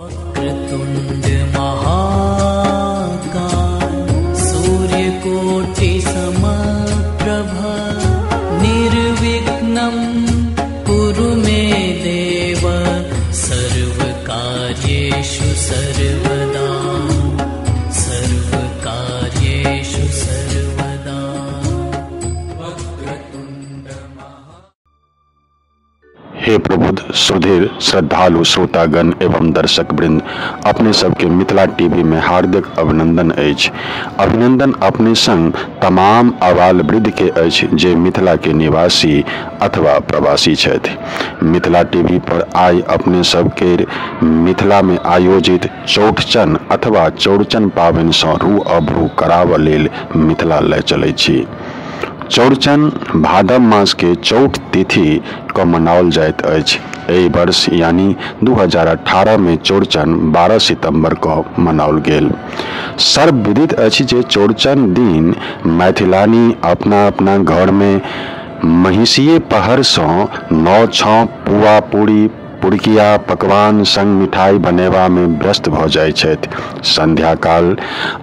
वक्रतुंड महाकाय सूर्यकोटि समप्रभ निर्विघ्नं कुरु मे देव सर्वकार्येषु सर्वदा सर्वकार्येषु सर्वदा। वक्रतुंड महा। हे प्रबुद्ध सुधीर श्रद्धालु श्रोतागण एवं दर्शक वृंद, अपने सबके मिथिला टीवी में हार्दिक अभिनंदन अछि। अभिनंदन अपने संग तमाम आबाल वृद्ध के अछि जे मिथिला के निवासी अथवा प्रवासी छथि। मिथिला टीवी पर आइ अपने सबके मिथिला में आयोजित चौठचन अथवा चौड़चन पाबनि सँ रू अबरू कराबऽ लेल मिथिला लए चलै छी। चौड़चन भादव मास के चौठ तिथि क मनाओल जाइत अछि। एहि वर्ष यानी 2018 में चौड़चन 12 सितंबर क मनाओल गेल। सर्वविदित अछि जे चौड़चन दिन मैथिलानी अपना अपना घर में महिषीय पहर सँ 9 छौ पुआ पूरी पुड़किया पकवान संग मिठाई बनेबा में व्यस्त भऽ जाइत छथि। संध्या काल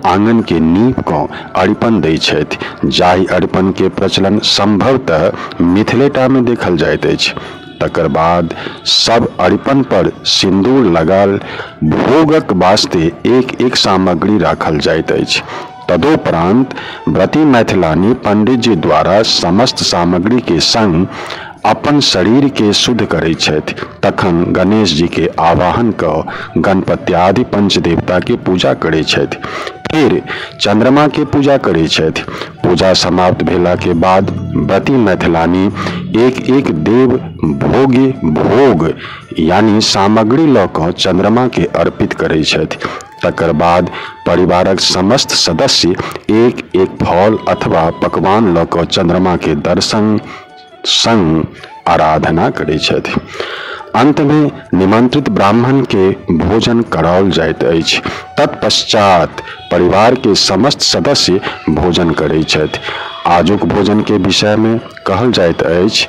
आंगन के नीप कऽ अरिपन दै छथि, जाहि अरिपन के प्रचलन संभवतः मिथिलेटा में देखल जाइत अछि। तकर बाद सब अरिपन पर सिंदूर लगल भोगक वास्ते एक एक सामग्री राखल जाइत अछि। तदुपरांत व्रती मैथिलानी पंडित जी द्वारा समस्त सामग्री के संग अपन शरीर के शुद्ध करै छथि। तखन गणेश जी के आवाहन कऽ गणपत्यादि पंचदेवता के पूजा करै छथि। फिर चंद्रमा के पूजा करै छथि। पूजा समाप्त भेला के बाद व्रती मैथिलानी एक एक देव भोग्य भोग यानी सामग्री लऽ कऽ चंद्रमा के अर्पित करै छथि। तकर बाद परिवारक समस्त सदस्य एक एक फल अथवा पकवान लऽ कऽ चंद्रमा के दर्शन संग आराधना करै छथि। अंत में निमंत्रित ब्राह्मण के भोजन कराओल जाइत अछि। तत्पश्चात परिवार के समस्त सदस्य भोजन करै छथि। आजुक भोजन के विषय में कहल जाइत अछि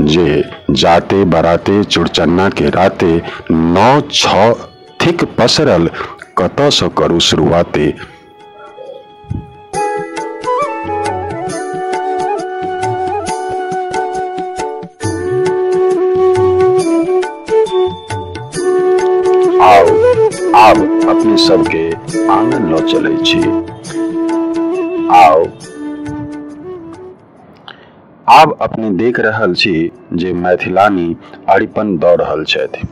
जे जाते बराते चौड़चन्ना के राते 9 6 थिक पसरल कतऽ सँ करू शुरुआते। आब अपने सबके आंगन लऽ चलै छी। आउ आब अपने देख रहल छी जे मैथिलानी अरिपन दऽ रहल छथि।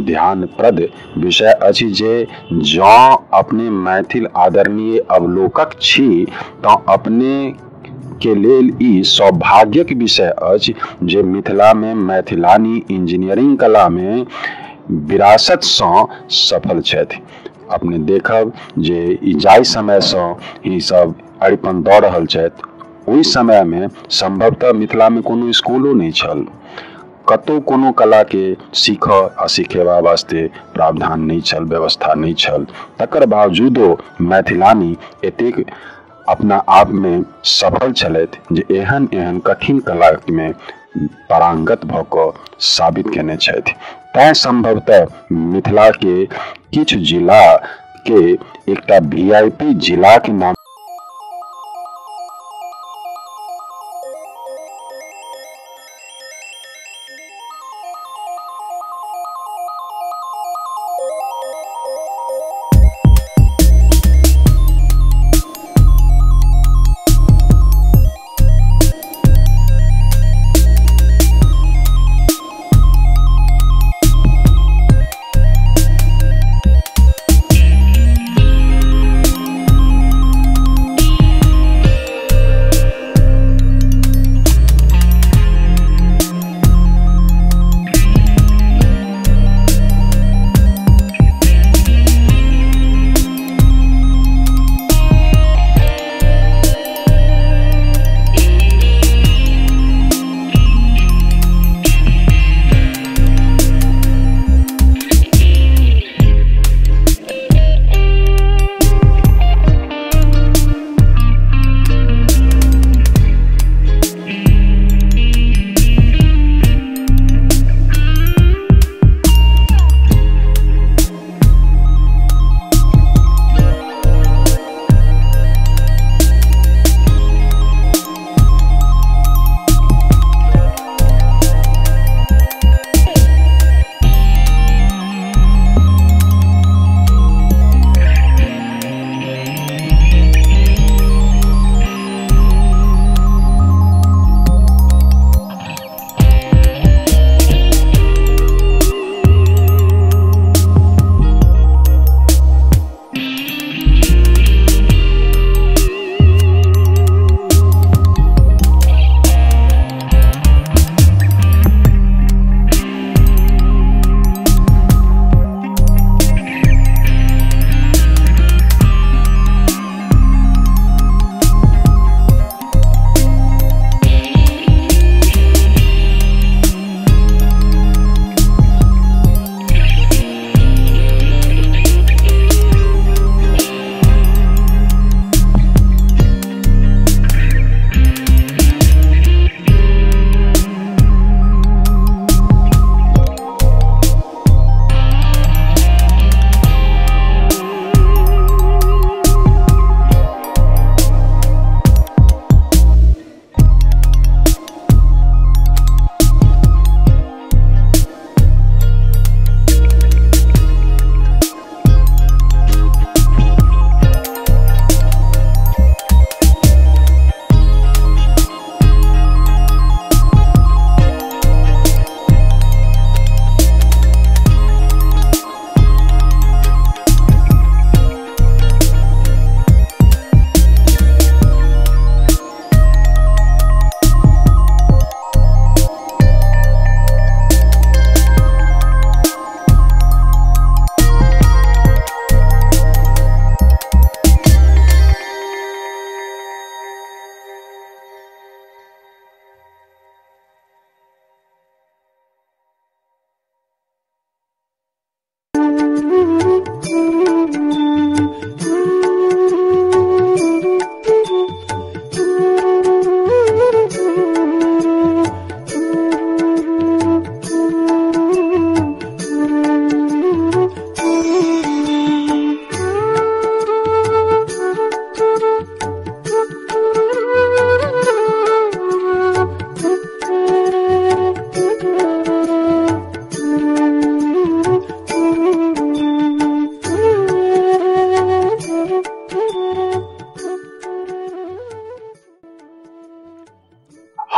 ध्यानप्रद विषय अछि जे जँ अपने मैथिल आदरणीय अवलोकक छी तँ अपने के लेल ई सौभाग्यक विषय अछि जे मिथिला में मैथिलानी इंजीनियरिंग कला में विरासत सँ सफल छथि। अपने देखब जे ई जाहि समय सँ ई सब अरिपन दऽ रहल छथि ओहि समय में संभवतः मिथिला में कोनो स्कूलो नहि छल, कतौ कोनो कला के सीखऽ आ सिखेबा वास्ते प्रावधान नहि छल, व्यवस्था नहि छल। तकर बावजूदो मैथिलानी एतेक अपना आप में सफल छलथि जे एहन एहन कठिन कला में पारंगत भऽ कऽ साबित केने छथि। तैं संभवतः मिथिला के किछु जिला के एकटा VIP जिला के नाम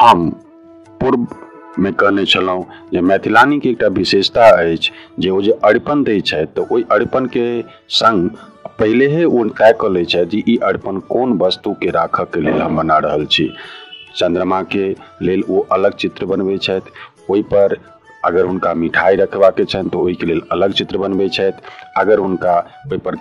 हम पूर्व में कहने छलहुँ जे मैथिलानी के एकटा विशेषता अछि जे ओ जे अरिपन दै छथि तऽ ओहि अरिपन के संग पहिले ही ओ तय कऽ लै छथि जे ई अरिपन कोन वस्तु के राखऽ के लेल हम बना रहल छी। चंद्रमा के लेल ओ अलग चित्र बनबै छथि, ओहि पर अगर हुनका मिठाई रखबाके छनि तऽ ओहिके लेल अलग चित्र बनबै छथि, अगर हुनका ओहि पर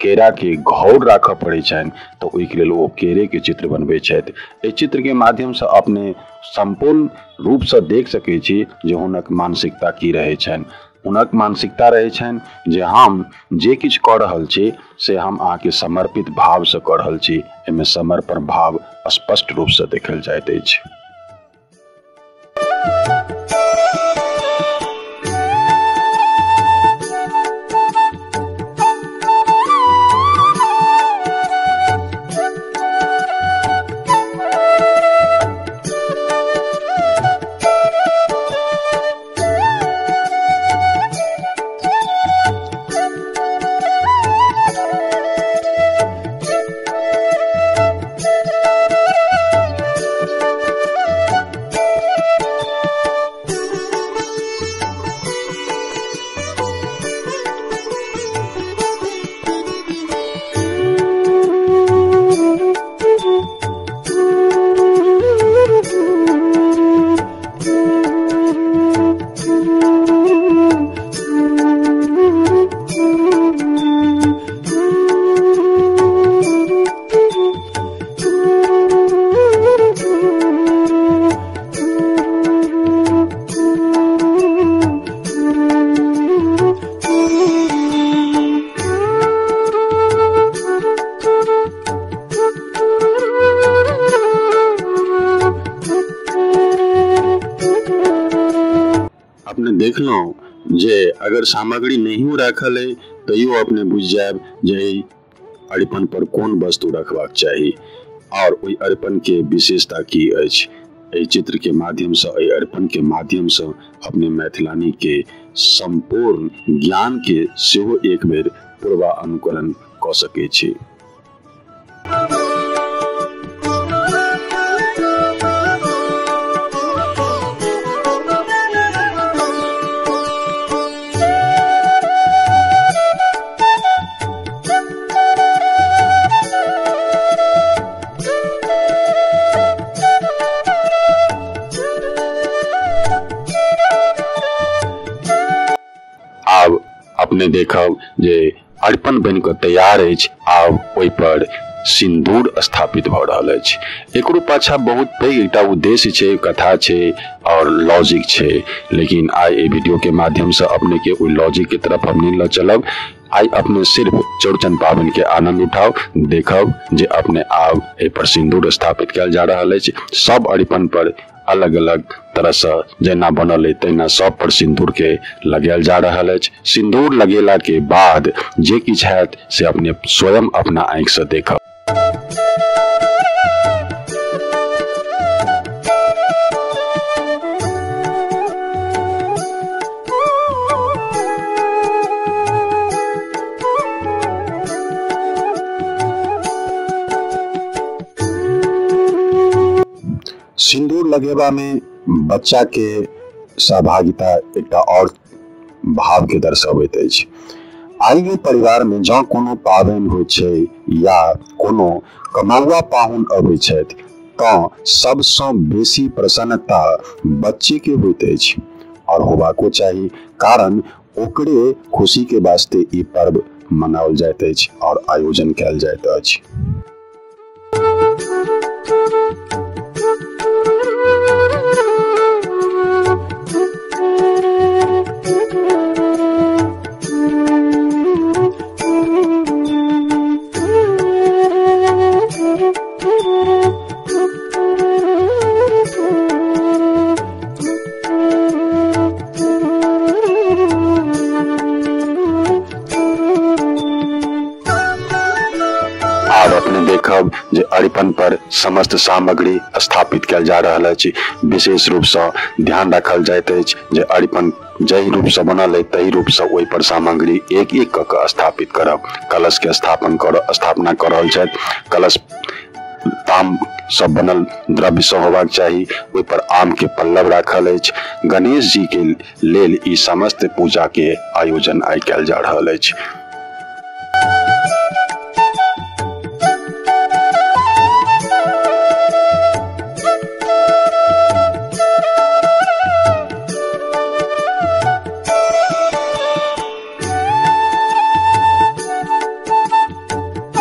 केरा के घौर राखऽ पड़ै छनि तऽ ओहिके लेल ओ केरे के चित्र बनबै छथि। एहि चित्र के माध्यमसँ अपने सम्पूर्ण रूपसँ देख सकै छी जे हुनक मानसिकता की रहै छनि। हुनक मानसिकता रहै छनि जे हम जे किछु कऽ रहल छी से हम अहाँके समर्पित भावसँ कऽ रहल छी। एहिमे समर्पण भाव स्पष्ट रूपसँ देखल जाइत अछि। अपने देखलहुँ जे अगर सामग्री नहियो राखल अइ तैयो अपने बुझि जायब जे एहि अरिपन पर कोन वस्तु रखबाक चाही और ओहि अरिपन के विशेषता की अछि। एहि चित्र के माध्यमसँ, एहि अरिपन के माध्यमसँ अपने मैथिलानी के सम्पूर्ण ज्ञान के सेहो एक बेर पूर्वानुकरण कऽ सकै छी। आब अपने देखब जे अरिपन बनि कऽ तैयार अछि, आब ओहि पर सिन्दूर स्थापित भऽ रहल अछि। एकरो पाछा बहुत पैघ एकटा उद्देश्य छै, कथा छै और लॉजिक छै, लेकिन आइ एहि वीडियो के माध्यमसँ अपने के ओहि लॉजिक के तरफ हम नहि लऽ चलब। आइ अपने सिर्फ चौड़चन पाबनि के आनंद उठाउ, देखब जे अपने आब एहि पर सिन्दूर स्थापित कयल जा रहल अछि। सब अरिपन पर अलग अलग तरहसँ जेना बनल अइ तहिना सब पर सिन्दूर के लगायल जा रहल अछि। सिन्दूर लगेला के बाद जे किछु हैत से अपने स्वयं अपना आँखिसँ देखब। सिन्दूर लगेबा में बच्चा के सहभागिता एकटा और भाव के दर्शाबैत अछि। आइयो परिवार में जँ कोनो पाबनि होइ छै या कोनो कमौआ पाहुन अबै छथि तँ सबसँ बेसी प्रसन्नता बच्चे के होइत अछि और होबाको चाही, कारण ओकरे खुशी के वास्ते ई पर्व मनाओल जाइत अछि और आयोजन कयल जाइत अछि। देखब जे अरिपन पर समस्त सामग्री स्थापित कयल जा रहल अछि। विशेष रूपसँ ध्यान राखल जाइत अछि जे अरिपन जाहि रूपसँ बनल अछि ताहि रूपसँ ओहि पर सामग्री एक एक कऽ कऽ स्थापित करब। कलश के स्थापना कऽ रहल छथि। कलश ताम सब बनल द्रव्य से होबाक चाही। ओहि पर आम के पल्लव राखल अछि। गणेश जी के लेल ई समस्त पूजा के आयोजन आइ कयल जा रहल अछि।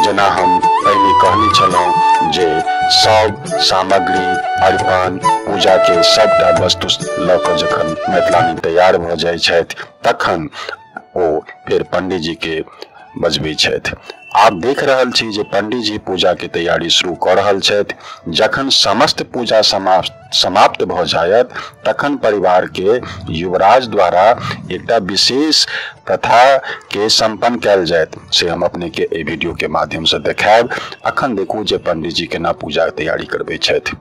जेना हम पहिने कहने छलहुँ जे सब सामग्री अरिपन पूजा के सबटा वस्तु लऽ कऽ जखन मैथिलानी तैयार भऽ जाइ छथि तखन ओ फेर पंडित जी के बजबै छथि। आप देख रहल छी जे पंडित जी पूजा के तैयारी शुरू कऽ रहल छथि। जखन समस्त पूजा समाप्त भऽ जायत तखन परिवार के युवराज द्वारा एकटा विशेष प्रथा के संपन्न कयल जायत, से हम अपने के एहि वीडियो के माध्यम से देखायब। अखन देखू जे पंडित जी केना पूजा के तैयारी करबै छथि।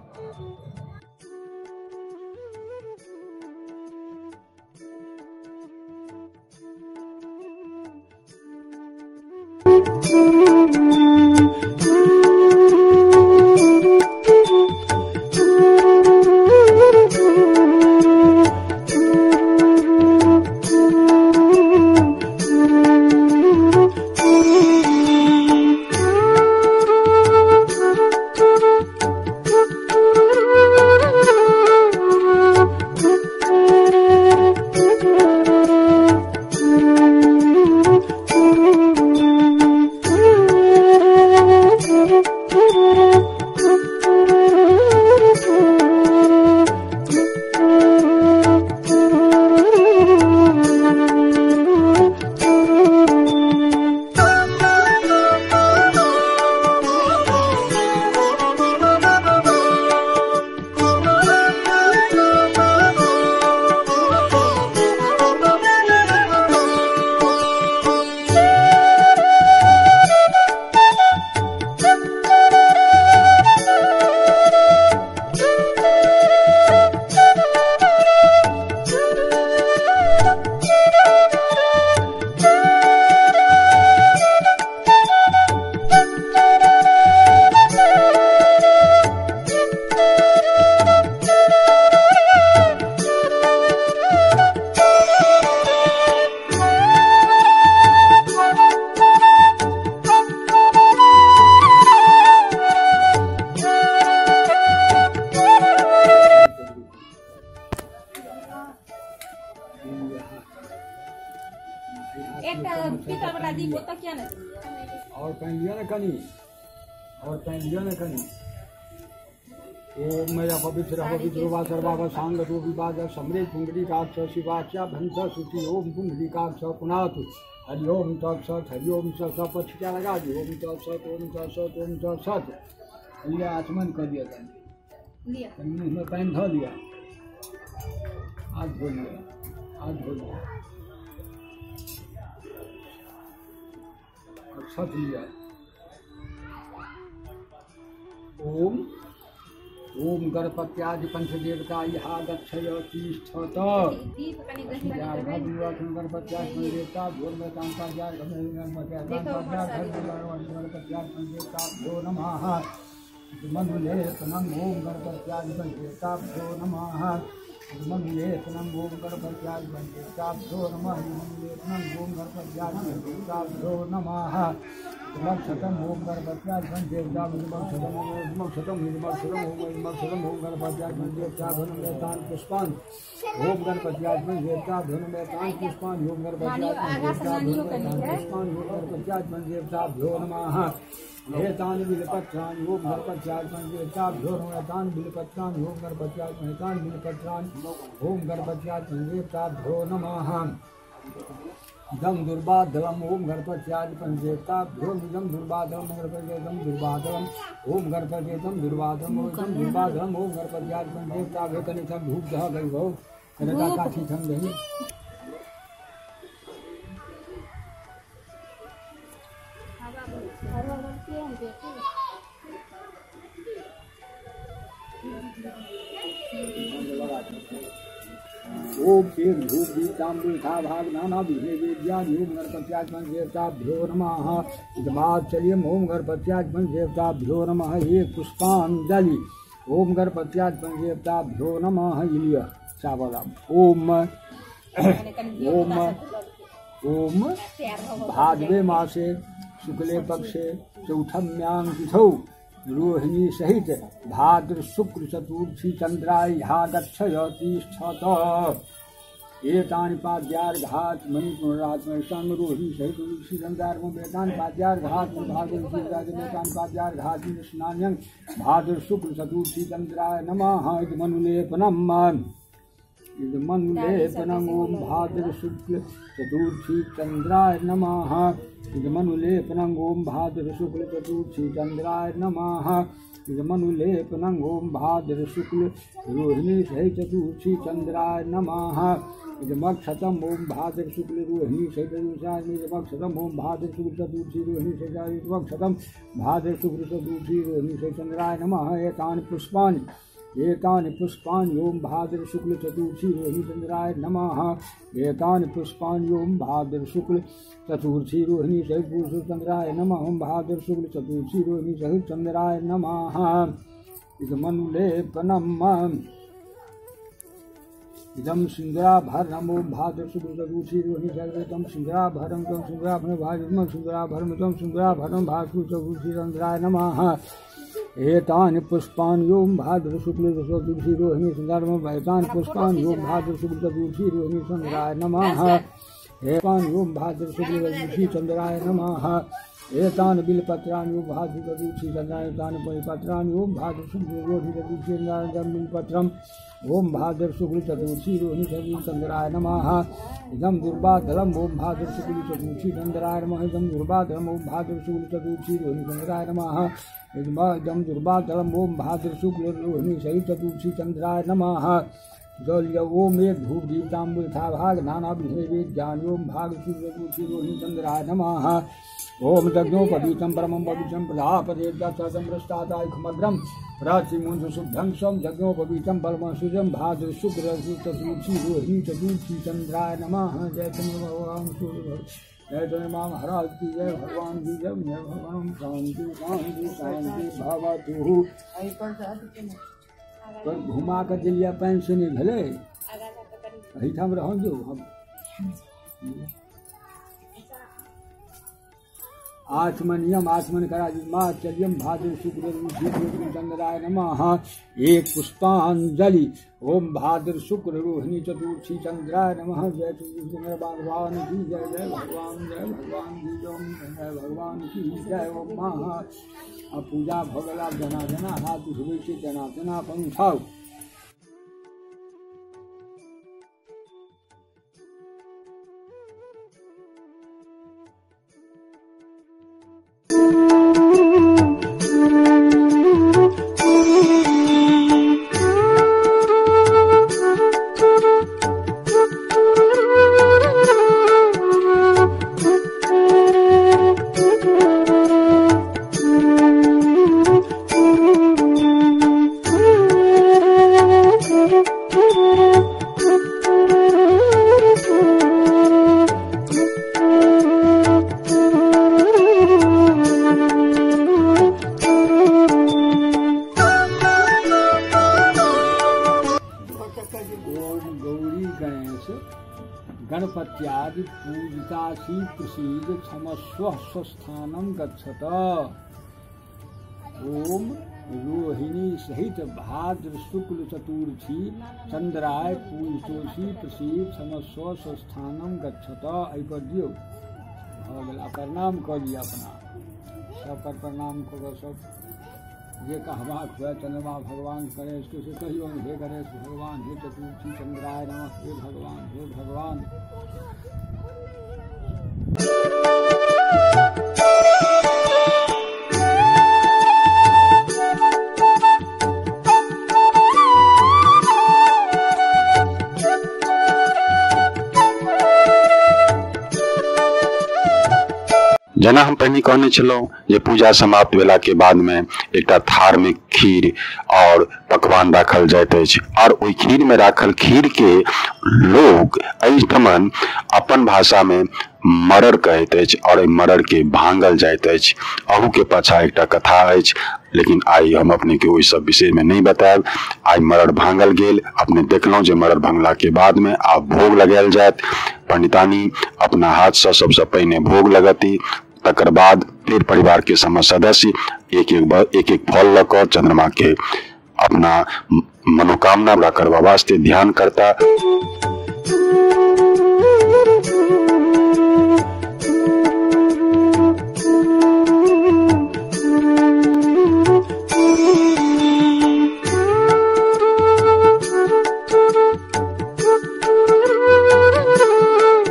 और पानि लिअ ने कनी, और पानि लिअ ने कनी। ओम मया पवित्र पवित्रो सर्वाव सांगतो विवाद समरे पुंडरीकाक्ष शिवाच्या भंस शुचि ओम पुंडरीकाक्ष पुनातु। हरि ओम तत्सत हरि ओम सत पछिया लगा दी। ओम तत्सत ओम तत्सत ओम तत्सत। लिअ आचमन कऽ दिअ कनी, मुँहमे पानि धऽ लिअ, हाथ धो लिअ, हाथ धो लिअ, छठ लिया। ओम ओम गणपत्यादि पंचदेवता इहा गच्छय तिष्ठत। गणपत्यादि पंचदेवता गणपत्यादि पंचदेवताभ्यो नमः। मनुलेपनम ओम गणपत्यादि पंचदेवताभ्यो नमः। मनुलेपनम ओम गणपत्यादि पंचदेवताभ्यो नमः। मनुलेपनम ओम गणपत्यादि पंचदेवताभ्यो नमः। शतम ओम गणपत्यादि पंचदेवताभ्यो शतम ओम गणपत्यादि पंचदेवताभ्यो पुष्पान ओम गणपत्यादि पंचदेवताभ्यो पुष्पान ओम गणपत्यादि पुष्पान ओम गणपत्यादि पंचदेवताभ्यो नमः। एतानि बिलपत्राणि ओम गणपत्यादि पंचदेवताभ्यो नमः। एतानि बिलपत्राणि ओम गणपत्यादि एतानि बिलपत्राणि ओम गणपत्यादि पंचदेवताभ्यो नमः। इदं दुर्बाधलम ओम गणपत्यादि पंचदेवताभ्यो इदं दुर्बाधलम गणपत्येदं दुर्बाधलम ओम गणपत्येदं दुर्बाधलम ओम दुर्बाधलम ओम गणपत्यादि पंचदेवताभ्यो कनिथं धूप दह गई भो कनिका काठी थम दही। ओम एक धूप दीप तांबुल था भाग नाना विघ्न वेद्यान ओम गणपत्यात्मन देवताभ्यो नमः। इदमाचल्यम ओम गणपत्यात्मन देवताभ्यो नमः। एक पुष्पांजलि ओम गणपत्यात्मन देवताभ्यो नमः। इलिय चावल ओम ओम ओम भाद्रवे मासे शुक्ले पक्षे चौथम्यां तिथौ रोहिणी सहित भाद्र शुक्ल चतुर्थी चंद्राय गच्छय तिष्ठत। एतानि पाद्यार्घात् मणि पुनरात्मनि संग रोहिणी सहित चंद्रार्घात् पाद्यार्घात् भाद्र पाद्यार्घात् स्नान्यं भाद्र शुक्ल चतुर्थी चंद्राय नमः। इदमनुलेपनम् इदमनुलेपनम् ओम भाद्र शुक्ल चतुर्थी चंद्राय नमः। इदमनुलेपनम् ओम भाद्र शुक्ल चतुर्थी चंद्राय नमः। इदमनुलेपनम् ओम भाद्र शुक्ल रोहिणी सहित चतुर्थी चंद्राय नमः। इदमक्षतम् ओम भाद्र शुक्ल रोहिणी सहित इदमक्षतम् ओम भाद्र शुक्ल चतुर्थी रोहिणी सहित इदमक्षतम् भाद्र शुक्ल चतुर्थी रोहिणी सहित चंद्राय नमः। एतानि पुष्पाणि एतानि पुष्पाणि ओम भाद्र शुक्ल चतुर्थी रोहिणी चंद्राय नमः। एतानि पुष्पाणि ओम भाद्र शुक्ल चतुर्थी रोहिणी सहित पुरुष चंद्राय नमः। ओम भाद्र शुक्ल चतुर्थी रोहिणी सहित चंद्राय नमः। इदमनुलेपनम् इदं सिंदूराभरणम् ओम भाद्र शुक्ल चतुर्थी रोहिणी सहित सिंदूराभरणं तं सिंदूराभरणं भाद्र सिंदूराभरणं तं सिंदूराभरणं भाद्र शुक्ल चतुर्थी चंद्राय नमः। एतानि पुष्पाणि ओम भाद्र शुक्ल चतुर्थी रोहिणी चंद्राय एतानि पुष्पाणि ओम भाद्र शुक्ल चतुर्थी रोहिणी चंद्राय नमः। एतानि ओम भाद्र शुक्ल चतुर्थी चंद्राय नमः। एतानि बिलपत्राणि ओम भाद्र चतुर्थी चंद्राय एतानि बिलपत्राणि ओम भाद्र शुक्ल रोहिणी चतुर्थी चंद्राय बिलपत्रम् ओम भाद्र शुक्ल चतुर्थी रोहिणी चंद्राय नमः। इदं दुर्वादलम् ओम भाद्र शुक्ल चतुर्थी चंद्राय नमः। इदं दुर्वादलम् ओम भाद्र शुक्ल चतुर्थी रोहिणी चंद्राय नमः। इदं दुर्वादलम् ओम भाद्र शुक्ल रोहिणी सहित चतुर्थी चंद्राय नमः। जल ओम एक धूप दीप तांबुल था भाग नाना विघ्न वेद्यान ओम भाग शुक्ल चतुर्थी रोहिणी चंद्राय नमः। ओम यज्ञोपवीतं परमं पवित्रं प्रधापदेवतामृष्टादायखमग्रं प्राचीमुंस शुद्धं स्वं यज्ञोपवीतं परमं शुजं भाद्र शुक्ल चतुर्थी रोहिणी चतुर्थी चंद्राय नमः। जय चंद्र भगवान सूर्य जय चंद्रमा महाराज की जय, भगवान की जय, जय भगवान। शांति शांति शांति भवतु। पर घुमा कर दिलिया पानि से नहीं भेलै, एहिठाम रहऽ दियौ। हम आत्मनियम आत्मन कराचल्यम भाद्र शुक्ल चंद्राय नमः। एक पुष्पांजलि ओम भाद्र शुक्ल रोहिणी चतुर्थी चंद्राय नमः। जय चंद्र भगवान की जय, जय भगवान, जय भगवान की जय, जय भगवान की जय। ओम महा। अब पूजा भऽ गेल, आब जेना जेना हाथ उठबै छै तेना तेना अपन उठाउ। गणपत्यादि पूजितासी प्रसीद क्षमस्व स्वस्थानं गच्छत। ओम रोहिणी सहित भाद्र शुक्ल चतुर्थी चंद्राय पूजितोषी प्रसीद क्षमस्व स्वस्थानं गच्छत। एहि पर दियौ, भऽ गेल। प्रणाम कऽ लिअ, अपना सब पर प्रणाम कऽ कऽ सब जे कहबाक हुए चंद्रमा भगवान गणेश के से कहियौन, हे गणेश भगवान, हे चतुर्थी चंद्राय नमः, हे भगवान, हे भगवान। जेना हम पहिने कहने छलहुँ जे पूजा समाप्त भेला के बाद में एकटा थार में खीर और पकवान राखल जाइत अछि और ओहि खीर में राखल खीर के लोग एहिठमन अपन भाषा में मरड़ कहैत अछि और एहि मरड़ के भांगल जाइत अछि। अहू के पाछा एकटा कथा अछि, लेकिन आइ हम अपने के ओहि सब विषय में नहीं बतायब। आइ मरड़ भांगल गेल, अपने देखलहुँ जे मरड़ भांगला के बाद में आब भोग लगायल जायत। पंडितानी अपना हाथ से सबसे पहिने भोग लगती, तकर बाद फिर परिवार के समस्त सदस्य एक एक एक फल लऽ कऽ चंद्रमा के अपना मनोकामना पूरा करबा वास्ते ध्यान करता।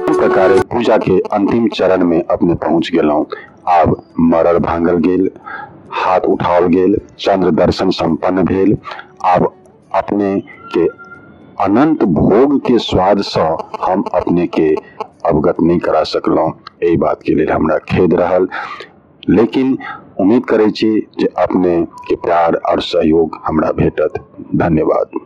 प्रकारे पूजा के अंतिम चरण में अपने पहुंच गेलहुँ। आब मरड़ भांगल गेल, हाथ उठाओल गेल, चंद्र दर्शन संपन्न भेल। आब अपने के अनंत भोग के स्वाद से हम अपने के अवगत नहीं करा सकलहुँ, एहि बात के लेल हमरा खेद रहल, लेकिन उम्मीद करै छी जे अपने के प्यार और सहयोग हमरा भेटत। धन्यवाद।